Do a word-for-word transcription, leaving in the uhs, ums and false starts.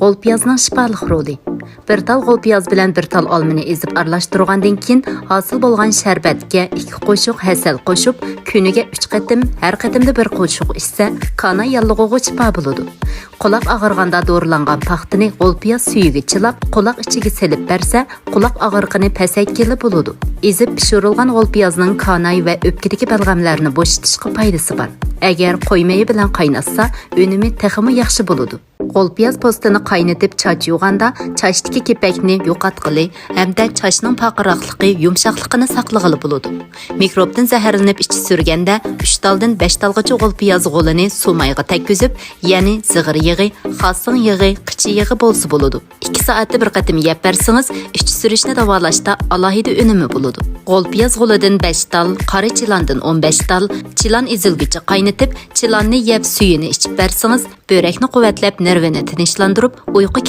غول پىيازنىڭ شىپالىق رولى. بىر تال غول پىياز بىلەن بىر تال ئالمىنى ئېزىپ ئارىلاشتۇرغاندىن كېيىن، ھاسىل بولغان شەربەتكە ئىككى قوشۇق ھەسەل قوشۇپ، كۈنىگە ئۈچ قېتىم، ھەر قېتىمدا بىر قوشۇق ئىچسە، كاناي ياللۇغىغا شىپا بولىدۇ. قۇلاق ئاغرىغاندا دورىلانغان پاختىنى غول پىياز سۈيىگە چىلاپ، قۇلاق ئىچىگە سېلىپ بەرسە، قۇلاق ئاغرىقىنى پەسەيتكىلى بولىدۇ. ئېزىپ پىشۇرۇلغان غول پىيازنىڭ كاناي ۋە ئۆپكىدىكى بەلغەملەرنى بوشىتىشقا پايدىسى بار. ئەگەر قوي مېيى بىلەن قايناتسا، ئۈنۈمى تېخىمۇ ياخشى بولىدۇ. غول پىياز پوستىنى قاينىتىپ چاچ يۇغاندا، چاچتىكى كېپەكنى يوقاتقىلى ھەمدە چاچنىڭ پارقىراقلىقى، يۇمشاقلىقىنى ساقلىغىلى بولىدۇ. مىكروبتىن زەھەرلىنىپ ئىچى سۈرگەندە، ئۈچ تالدىن بەش تالغىچە غول پىياز غولىنى سۇمايغا تەگكۈزۈپ، يەنى زىغىر يېغى، خاسىڭ يېغى، قىچا يېغى بولسا بولىدۇ. ئىككى سائەتتە بىر قېتىم يەپ بەرسىڭىز، ئىچى سۈرۈشنى داۋالاشتا ئالاھىدە ئۈنۈمى بولىدۇ. غول پىياز غولىدىن بەش تال، قارا چىلاندىن ئون بەش تال، چىلان ئېزىلگۈچە قاينىتىپ، چىلاننى يەپ سۈيىنى ئىچىپ بەرسىڭىز، بۆرەكنى قۇۋۋەتلەپ، نېرۋىنى تىنچلاندۇرۇپ، ئۇيقۇ كەل-